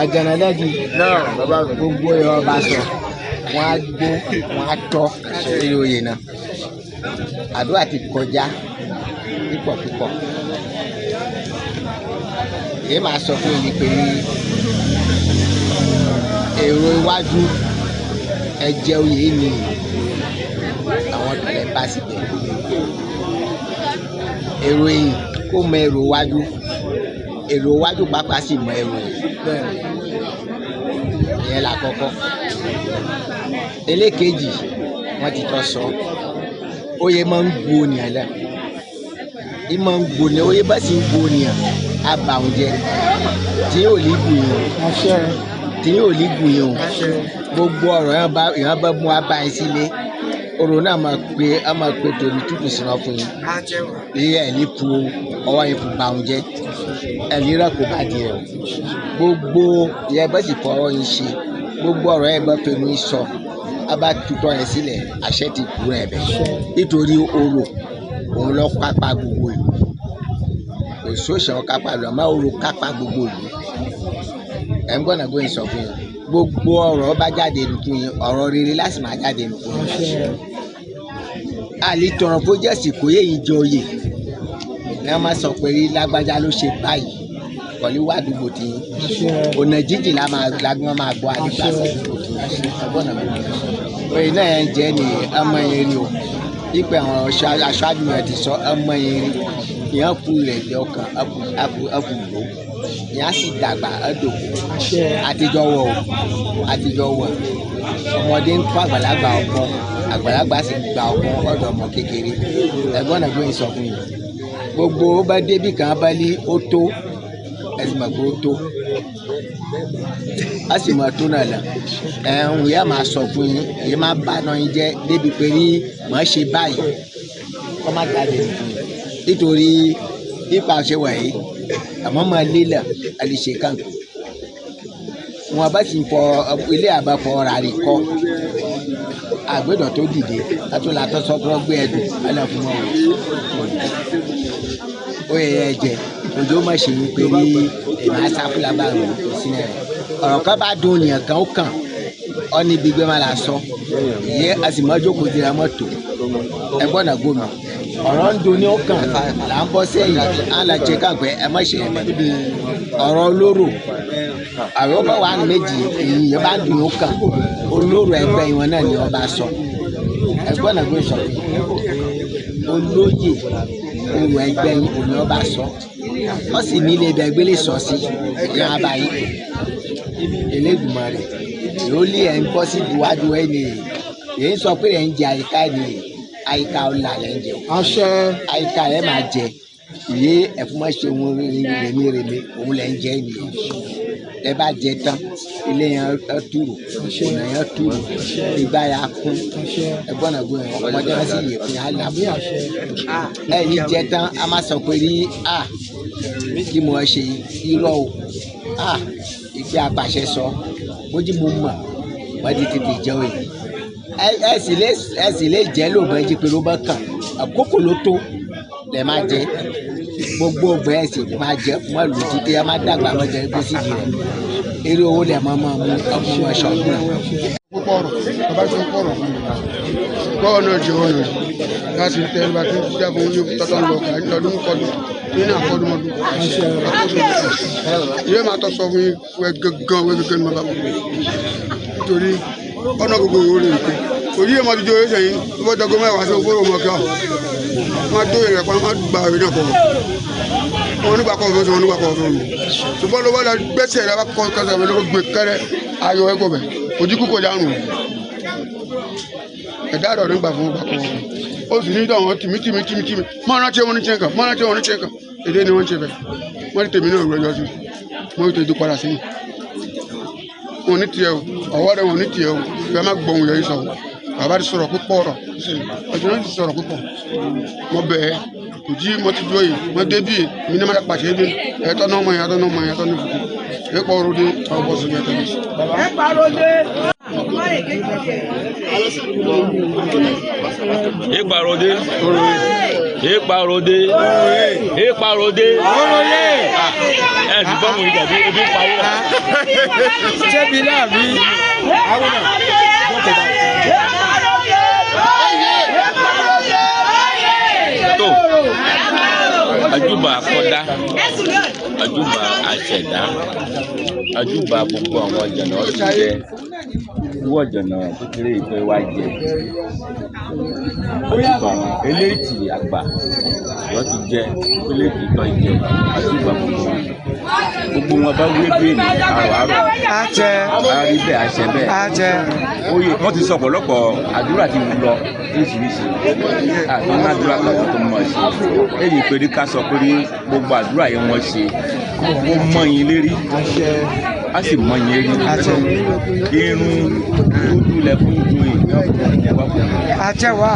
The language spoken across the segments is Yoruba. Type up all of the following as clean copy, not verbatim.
Àjànàlẹ́jì gbogbo ẹ̀ ọba sọ wọn á gbó wọn á tọ́ lórí oyè náà. Àdúrà ti kọjá púpọ̀ púpọ̀. Èyí máa sọ fún yín pé èrò iwájú ẹ jẹ oyè ni àwọn tọ̀lẹ̀ bá síbẹ̀. Èrò ẹ̀yìn kó mọ èrò iwájú, èrò iwájú pàápàá sì mọ èrò ẹ̀yìn. Ìyẹn là kọ́kọ́. Elékejì wọ́n ti tọ́ sọ, oyè máa ń gbo nìyẹn lẹ. Í máa ń gbo ni oyè bá sì ń gbo nìyẹn á bà òun jẹ. Tí yóò lè gùn yín o. Tí yóò lè gùn yín o. Gbogbo ọ̀rọ̀ yẹn bá mú wa bá yín sílé. Ọ̀rọ̀ náà máa pe á máa pe tòmí tútù sínú fún yín. Iye ẹ̀ ní pu ọwọ́ yín fún bà òun jẹ. Ẹ̀ ní rẹ̀ kó bá di ẹ̀ o. Gbogbo yẹn bá sì fọwọ́ yín ṣe. Gbogbo ọ̀rọ̀ yẹn bá fẹnu yín sọ. A bá tutọ́ yẹn sílẹ̀, àṣẹ ti kú rẹ̀ bẹ̀. Nítorí orò òun lọ kápá gbogbo ìlú. Kò sóṣàn kápá lọ, àmọ́ orò kápá gbogbo ìlú. Ẹ̀ ń gbọ́dọ̀ gbóyin sọ fún yín. Gbogbo ọ̀rọ̀ bá jáde nìkún yín, ọ̀rọ̀ rere láti máa jáde nìkún yín. Àlè tọrọ kó jẹ́ sì kó yé yín jẹ oyè. Ní wọ́n máa sọ pé rí lágbájá ló ṣe báyìí. Kọ̀lí wà àdúgbò tí yín. Ọ̀nà jíjìn la máa lágbọ́n máa gbọ́ àdìgbà àdúgbò tí yín. Ẹ gbọ́dọ̀ gbóyin. Oyè náà ń jẹ́ ní ọmọ yẹn rí o. Ipe àwọn aṣáájú yẹn ti sọ ọmọ yẹn rí. Ìyẹn kú rẹ̀ jẹ́ ọkàn ẹkù lò. Ìyẹn á sì dàgbà ẹ̀dòkú. Àtijọ́ wọ̀ o. Àtijọ́ wọ̀. Ọmọdé ń kọ́ àgbàlagbà ọgbọ́n. Àgbàlagbà sì gba ọgbọ́n ọ̀dọ̀ ọmọ kékeré. Ẹ̀gbọ́n náà gbóyin sọ fún yín. Gbogbo bá débì kan bá ní ó tó. Ẹ sì mọ̀ pé ó tó. A sì mọ̀ tó náà lọ. Ẹ̀hún ìyá máa sọ fún yín, èyí máa bá náà yín jẹ́ débi pé ní màá ṣe báyìí. Kọ́ má jáde nìkan. Nítorí ipa ṣe wà yìí, àmọ́ máa lélẹ̀ a lè ṣe kàǹkù. Wọn bá sì ń fọ ilé àbá fọ ra rè kọ́. Àgbẹ̀dọ̀ tó dìde, látó la tọ́ sọ́kọ́ gbé ẹ̀dùn, alẹ́ fún wọn o. Ó yẹ ẹ jẹ, òjò má ṣe yín pé ní èmi á sáfúlà bá rò ó sínú rẹ̀. Ọ̀rọ̀ kan bá dùn yẹn kan ó kàn, ọ ní ibi gbé má la sọ. Ìyẹn a sì máa jókòó dira mọ́tò. Ẹ gbọ́dọ̀ gómìnà. Ọ̀rọ̀ ń dun ní ó kàn là ń bọ́ sẹ́yìn, á lọ ṣe káàpẹ́ ẹ má ṣe ẹ̀mẹ́. Ọ̀rọ̀ olóró, àwọn bá wà ní méjì, ìyẹn bá dùn ó kàn. Olóró ẹgbẹ́ ìwọ̀n náà ni ọba sọ. Ẹ gbọ́dọ̀ gbé sọ. Olóyè orò ẹgbẹ́ yín òní ọba sọ. Wọ́n sì ní ilé ibẹ̀ gbélé sọ sí ìyẹn abayé. Elédùmarè yóò lé ẹ̀ ń bọ́ sí iwájú ẹ̀ ní èyí ń sọ pé ẹ̀ ń jẹ àyíká ẹ̀ ní àyíká ọ̀la lẹ̀ ń jẹ o. Àyíká ẹ̀ máa jẹ ìyé ẹ̀fúnmọ́ṣe òun rèmí rèmí òun lẹ̀ ń jẹ nìyẹn. Ẹ bá jẹ tán ilé yẹn túrò ọ̀nà yẹn túrò ìgbà yà kún ẹgbọ́n náà gbọ́n ọmọdé wọn sì yẹ fún yà á là fún ẹ yìí jẹ tán a máa sọ pé rí a kí mo ṣe irọ́ o a ìgbé apàṣẹ sọ bójú mo mọ̀ wọ́n ti tètè jẹ́ òye ẹ sì lè jẹ́ lóògbé jí pé ló bá kàn àkókò ló tó lẹ máa jẹ gbogbo ọgbẹ ẹ sì máa jẹ mọ lù títí ẹ má dàgbà mọ jẹ kó sì di rẹ eré owó lẹ máa máa mú ọmọ wọn ṣọdún náà. Púpọ̀ ọ̀rọ̀ bàbá tó ń pọ̀rọ̀ fún mi bọ́ọ̀ náà jẹ́ ọ̀nà láti tẹ ẹ bá tó ń jábọ̀ ní tọ́tọ́ ń lọ kà ní ọdún kọdún nínú àkọdúnmọdún ìwé máa tọ́ sọ fún yín wẹ́ gángan wẹ́ gángan ní bàbá mi nítorí ọ̀nà gbogbo ìwé rẹ̀ pé òyì ẹ̀ máa ti jó ẹ̀ sẹ́yìn tó bá dọ́gbọ́n mẹ́wàá sí owó ọmọ kí wọ́n tó yẹrẹ pa wọ́n gba ìwé náà kọ̀ wọ́n nígbà kọ̀ fún wọn nígbà kọ̀ fún mi ṣùgbọ́n ló bá lọ gbẹ́sẹ̀ rẹ bá kọ́ kẹsẹ̀ rẹ ló gbé kẹrẹ ayọ̀ ẹ̀ kọ̀ bẹ̀ ojú kúkọ dànù ẹ̀dá rẹ̀ nígbà fún gbà kọ̀ ó sì ní dọ̀wọ́n tìmí tìmí tìmí tìmí mọ́nà tí wọ́n ní tiẹ̀ kan mọ́nà tí wọ́n ní tiẹ̀ kan èdè ni wọ́n ń ṣe bẹ̀ wọ́n ní tèmi náà rẹ̀ yọ sí wọ́n ní tèmi padà sí wọn ní tiẹ̀ o ọwọ́ rẹ̀ wọn ní tiẹ̀ o ìfẹ́ má gbọ́n yọ yìí sọ̀rọ̀ bàbá ti sọ̀rọ̀ púpọ̀ ọ̀rọ̀ ọjọ́ náà ti sọ̀rọ̀ púpọ̀ mo bẹ̀ ẹ́ kò jí mo ti dúró yìí mo débì mi ní ma pàṣẹ bí ẹ̀tọ́ náà mọ̀ yẹn ẹ̀tọ́ náà mọ̀ yẹn ẹ̀tọ́ náà fòkè ẹ̀ kọ́ ọ̀rọ̀ dé ọ̀bọ̀ sí ẹ̀tọ́ náà. Bàbá Ìparode, ìparode, ìparode. Ẹ sì bọ́ mu ìgbà bí ebi ń pawó. Ṣébi náà bí. Tó àjúbà akọ́dá, àjúbà àṣẹ̀dá, àjúbà gbogbo àwọn ọ̀jọ̀nà ọdún jẹ, irú ọ̀jọ̀nà kékeré ìfẹ́ wa jẹ. Àjúbà eléètì àgbà lọ́ ti jẹ, eléètì tọ́ jẹ, àjúbà gbogbo wọn. Gbogbo wọn bá wé bẹ́ẹ̀ni àrò àrò. Àṣẹ. Àrí bẹ́ẹ̀ àṣẹ bẹ́ẹ̀. Àṣẹ. Oyè wọ́n ti sọ ọ̀pọ̀lọpọ̀ àdúrà ti lọ oríṣiríṣi. Àti wọn àdúrà kan tó mọ̀ ṣe. Èyí pé ní ká sọ pé ní gbogbo àdúrà yẹn wọ́n ṣe. Ó mọ yín lérí. A sì mọ yín lérí. Àṣẹ. Irun dúdú lẹ fún joyè ní ọkùnrin ìjọba fún mi. Àṣẹ wà.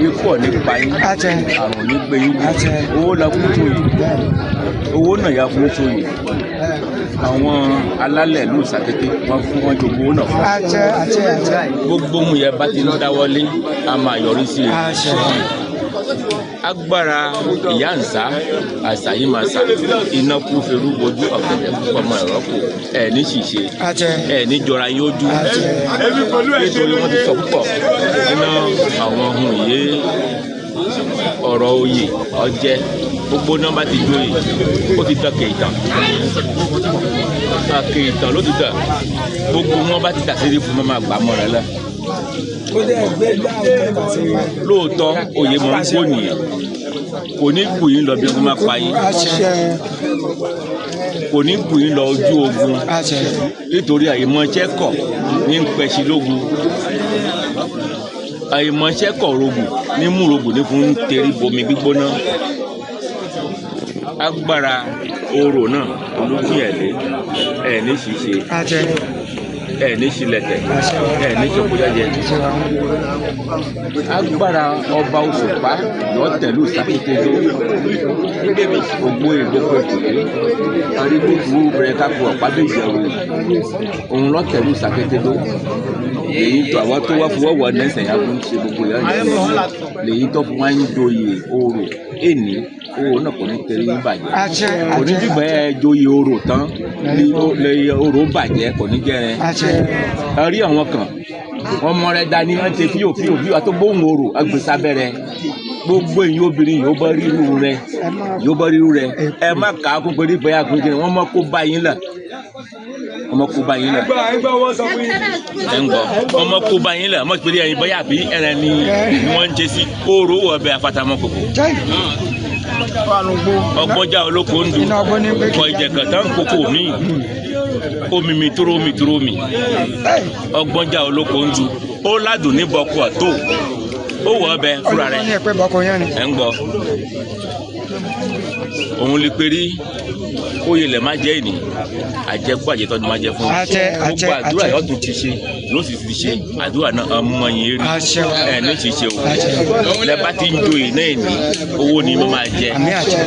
Ikú ò ní pa yín. Àṣẹ. Àrùn ò ní gbé yín. Àṣẹ. Owó la fún joyè. Owó náà yà fún joyè. Àwọn alálẹ̀ ìlú Ìsàkété wọ́n fún wọn jogún owó náà fún. Àṣẹ àṣẹ àṣẹ. Gbogbo ohun yẹn bá ti ń dáwọ́lé a máa yọrí sí i. Àṣẹ. Agbára ìyá ǹsá àṣà yìí máa sà iná kú ferú bojú ọ̀gẹ̀dẹ̀ púpọ̀ mọ́ ẹ̀rọ kù ẹ̀ ní ṣìṣe Àṣẹ. ẹ̀ ní jọra yín ojú. Àṣẹ. Nítorí wọ́n ti sọ púpọ̀ nínú àwọn ohun yìí ọ̀rọ̀ oyè ọjẹ́ gbogbo nọ́mbà ti joyè ó ti dán kéètàn kéètàn ló ti dàn gbogbo wọn bá ti dà sí fún mọ́mọ́ àgbà mọ́ra lọ. Lóòótọ́ oyè mọ̀ ń kó nìyẹn kò ní bù yín lọ bí wọ́n máa pa yín Àṣẹ. kò ní bù yín lọ ojú ogun Àṣẹ. nítorí àìmọ̀ọ́ṣẹ́ kọ̀ ní ń pẹ̀sí lógun àìmọ̀ọ́ṣẹ́ kọ̀ rogùn ní mú rogùn ní fún terí bomi gbígbóná agbára orò náà olókùnyẹ̀lé ẹ̀ ní ṣìṣe Àṣẹ. ẹ̀ ní ṣìlẹ̀tẹ̀ ẹ̀ ní ṣokújájẹ agbára ọba Òṣùpá lọ́tẹ̀lú Ìsàkété ló ògbó ìgbókò ìtòlé arígbókù bẹ̀rẹ̀ kápò ọ̀pá méjì ọ̀rọ̀ òun lọ́tẹ̀lú Ìsàkété ló èyí tó àwọn tó wá fọwọ́ wọ nẹ́sẹ̀ yà fún ṣe gbogbo yà ń ṣe lèyí tó fún wa ń joyè orò èní owó náà kò ní tẹ̀lé yín bàjẹ́ Àṣẹ. kò ní dìgbà ẹ joyè orò tán lè orò bàjẹ́ kò ní jẹ́ rẹ Àṣẹ. ẹ rí àwọn kan wọn mọ rẹ dání wọn ṣe fíò fíò fíò àtọgbóhùn orò agbèsábẹrẹ gbogbo èyí obìnrin yóò bá ríru rẹ yóò bá ríru rẹ ẹ má kà á kún pé nípa yà kún kí wọn mọ kó bá yín là wọn mọ kó bá yín là ẹ ń gbọ́ wọn mọ kó bá yín là wọn pèlè ẹyin báyà bí ẹrẹ ni wọn ń ṣe sí orò wọ bẹ afatamọ kòkò ọgbọjà olóko ń dùn Iná ọgbọ́n ní pé kọ ìjẹkàn tán kókó mi omi mi tóró mi tóró mi ọgbọ́njà olóko ń du ó ládùn ní bọ́kú àtó ó wọ̀ ọbẹ̀ fúnra rẹ̀ Olùkọ́ ní ẹ̀pẹ́ bọ́kọ yẹn ni. ẹ̀ ń gbọ́ òun lè perí oyè lẹ̀ má jẹ́ ìní àjẹkú àjẹtọ́ ni má jẹ fún Àṣẹ, àṣẹ, gbogbo àdúrà àṣẹ. yóò tún ti ṣe ló sì ti ṣe àdúrà náà ọmọ yẹn rí Àṣẹ. ẹ ní ti ṣe o Àṣẹ. lẹ bá ti ń joyè náà ní owó ni mo máa jẹ Àmín àṣẹ.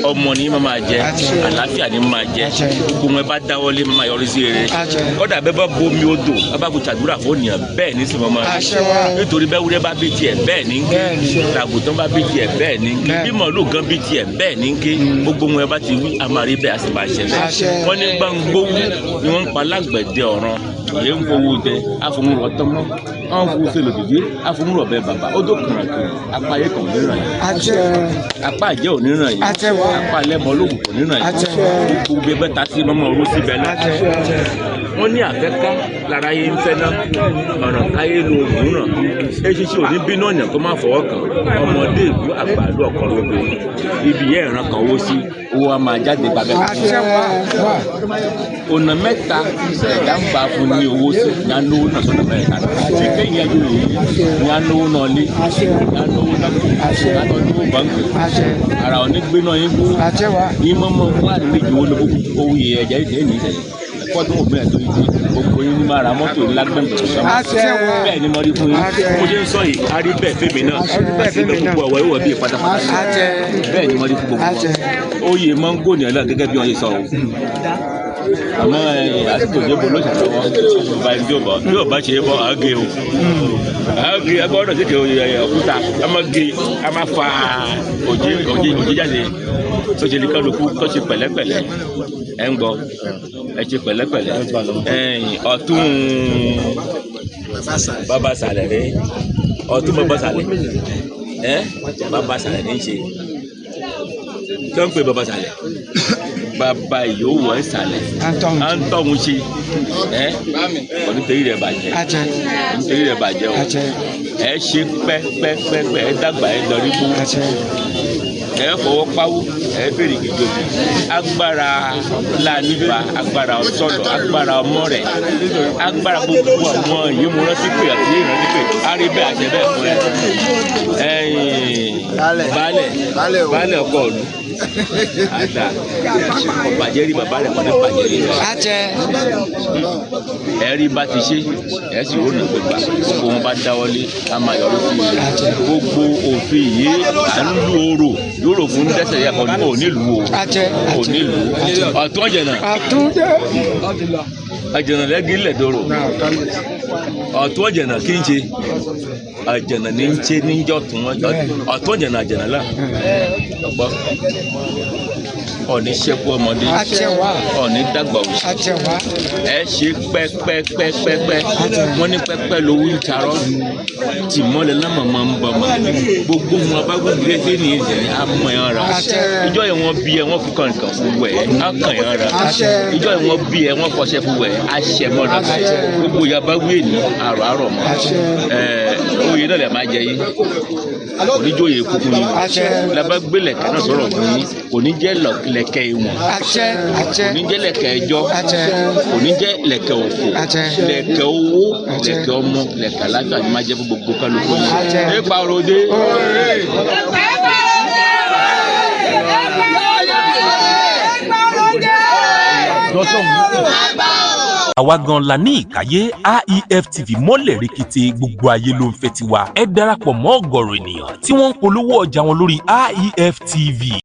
ọmọ ni mo máa jẹ Àṣẹ. àlàáfíà ni mo máa jẹ Àṣẹ. gbogbo wọn bá dáwọ́lé mo máa yọrí sí rere Àṣẹ. kódà bẹ́ẹ̀ bá bomi odò bá bá kó ṣàdúrà fún ènìyàn bẹ́ẹ̀ ní sì mọ́ máa Àṣẹ wa. nítorí bẹ́ẹ̀ wúrẹ́ bá bí tiẹ̀ bẹ́ẹ̀ ní ń ké Bẹ́ẹ̀ ni. làgùtàn bá bí tiẹ̀ bẹ́ẹ̀ ní ń ké Bẹ́ẹ̀. bí màálù gan bí tiẹ̀ bẹ́ẹ̀ ní ń ké gbogbo wọn bá ti wí àmàrí bẹ́ẹ̀ a sì máa ṣẹ bẹ́ẹ̀ Àṣẹ. wọ́n ní gbàngbówú ni wọ́n ń pa alágbẹ̀dẹ ọ̀ràn yẹn ń fowó dẹ àfọwọ́rọ̀ tọmọ àwọn fowó sèlè dòdò àfọwọ́rọ̀ bẹ bàbá ó dó kàràkàrà apá ayé kan ò ní ràn yín Àṣẹ. apá àjẹ́ ò ní ràn yín Àṣẹ wa. apá alẹ́mọ ológun kò ní ràn yín Àṣẹ. gbogbo bẹ́ẹ̀ bẹ́ẹ̀ ta sí mọ́mọ́ oró síbẹ̀ náà Àṣẹ. Àṣẹ. wọ́n ní àfẹ́ká lára yé ń fẹ́ náà ọ̀nà káyé lo òun ràn eṣinṣin ò ní bínú ọ̀yàn kó má fọwọ́ kàn ọmọdé ìlú àgbàdo ọkọ̀ lóko ibi yẹn ìran kan owó sí owó wa máa jáde gbàgbẹ́ Àṣẹ wa. Wa. ọ̀nà mẹ́ta ẹ̀dá ń gbà fún ní owó sí ní alówó náà sọ́nà mẹ́ta tí kéyìn ẹjọ́ yìí ní alówó náà lé ní alówó náà kù ní alówó báńkì Àṣẹ. ara ò ní gbé náà yín kú Àṣẹ wa. ní mọ́mọ́ wà nílé ìjòwò ló owó yẹ ẹ̀jẹ̀ ìṣe ní ìṣẹ̀lẹ̀ ẹ̀kọ́ tó wò bẹ́ẹ̀ tó yìí gbogbo yín ní máa ra mọ́tò ńlá gbẹ̀ngbẹ̀ Àṣẹ wa. bẹ́ẹ̀ ni mo rí fún yín Àṣẹ. mo ṣe ń sọ yìí a rí bẹ́ẹ̀ fẹ́mi náà bẹ́ẹ̀ àti fẹ́mi náà. gbogbo ọ̀wọ́ ìwọ̀ bíi pátápátá Àṣẹ. bẹ́ẹ̀ ni mo rí fún gbogbo Àṣẹ. wọn oyè mọ́ngò ní ọ̀la gẹ́gẹ́ bí wọ́n ṣe sọ o Àmọ́ àsìkò ìdìbò ló ṣàtọwọ́ ọba ẹni tí ó bọ̀ bí ó bá ṣe é bọ́ àágé o àágé agbọ́dọ̀ sí kè òkúta a máa gé a máa fa òjé òjé òjé jáde tó ṣe ní kálukú tó ṣe pẹ̀lẹ́pẹ̀lẹ́ ẹ̀ ń gbọ́ ẹ ṣe pẹ̀lẹ́pẹ̀lẹ́ ẹ̀yìn ọ̀tún bàbá sàlẹ̀ rẹ ọ̀tún bàbá sàlẹ̀ ẹ̀ bàbá sàlẹ̀ ní í ṣe tí wọ́n ń pè bàbá sàlẹ̀ bàbá yòówù ẹ̀ sàlẹ̀ à ń tọ̀hún ṣe ẹ̀ onítorí rẹ̀ bàjẹ́ onítorí rẹ̀ bàjẹ́ o ẹ̀ ṣe pẹ́pẹ́pẹ́pẹ́ ẹ̀ dàgbà ẹ̀ dọ̀rí kú ẹ fọwọ́ pawó ẹ fèrè kìjọ agbára lánìfà agbára ọsọlọ agbára ọmọ rẹ agbára gbogbo àwọn yìí mo rántí pé àti yìí rántí pé arí bẹ́ẹ̀ àṣẹ bẹ́ẹ̀ fún ẹ. Ẹ̀yin baálẹ̀ baálẹ̀ ọkọ ọ̀lú àdá ọ̀bàjẹ́ rí bàbá rẹ̀ kọ́ ní bàjẹ́ rí rẹ̀ ẹ rí bá ti ṣe ẹ sì rò ní gbogbo gbogbo wọn bá dáwọ́lé a máa yọrí sí i gbogbo òfin yìí à ń lu orò yóò fún dẹ́sẹ̀ yà kọ́ ò nílùú o ò nílùú ọ̀tún ọ̀jẹ̀nà ọ̀jẹ̀nà lẹ́gí lẹ̀dọ̀rọ̀ ọ̀tún ọ̀jẹ̀nà kí n ṣe ọ̀jẹ̀nà ní ń ṣe níjọ́ tún ọ̀tún ọ̀jẹ̀nà ọ̀jẹ̀nà là ọ̀gbọ́ ọ̀ní ṣẹ́kù ọmọdé ọ̀ní dàgbà òṣì ẹ ṣe pẹ́pẹ́pẹ́pẹ́ wọ́n ní pẹ́pẹ́ lówó ń tarọ́ tìmọ́lẹ̀ lámàmá ń bọ̀ mọ́ gbogbo wọn bá gbogbo ẹgbẹ́ ní ìṣẹ̀ àmọ́ ẹ̀ ra ìjọ yẹn wọ́n bí ẹ wọ́n fi kàn kàn fún wẹ̀ á kàn ẹ̀ ra ìjọ yẹn wọ́n bí ẹ wọ́n fọṣẹ fún wẹ̀ á ṣẹ mọ́ ra gbogbo yaba wíyé ní àrò àrò mọ́ ẹ oyè náà lè má jẹ yín oníjòyè kúkú ni labagbé lẹ̀kẹ́ náà sọ̀rọ̀ fún yín kò ní jẹ́ lẹ̀kẹ́ ìwọ̀n kò ní jẹ́ lẹ̀kẹ́ ẹjọ́ kò ní jẹ́ lẹ̀kẹ́ òfò lẹ̀kẹ́ owó lẹ̀kẹ́ ọmọ lẹ̀kẹ́ aláfíà ni má jẹ́ fún gbogbo kálukú yín. Nípa òròdé. Àwa gan la ní ìkáyé AEF TV mọ́lẹ̀ rẹ̀kẹ̀tẹ̀ gbogbo ayé ló ń fẹ́ tiwa. Ẹ darapọ̀ mọ́ ọ̀gọ̀rọ̀ ènìyàn tí wọ́n ń polówó ọjà wọn lórí AEF TV.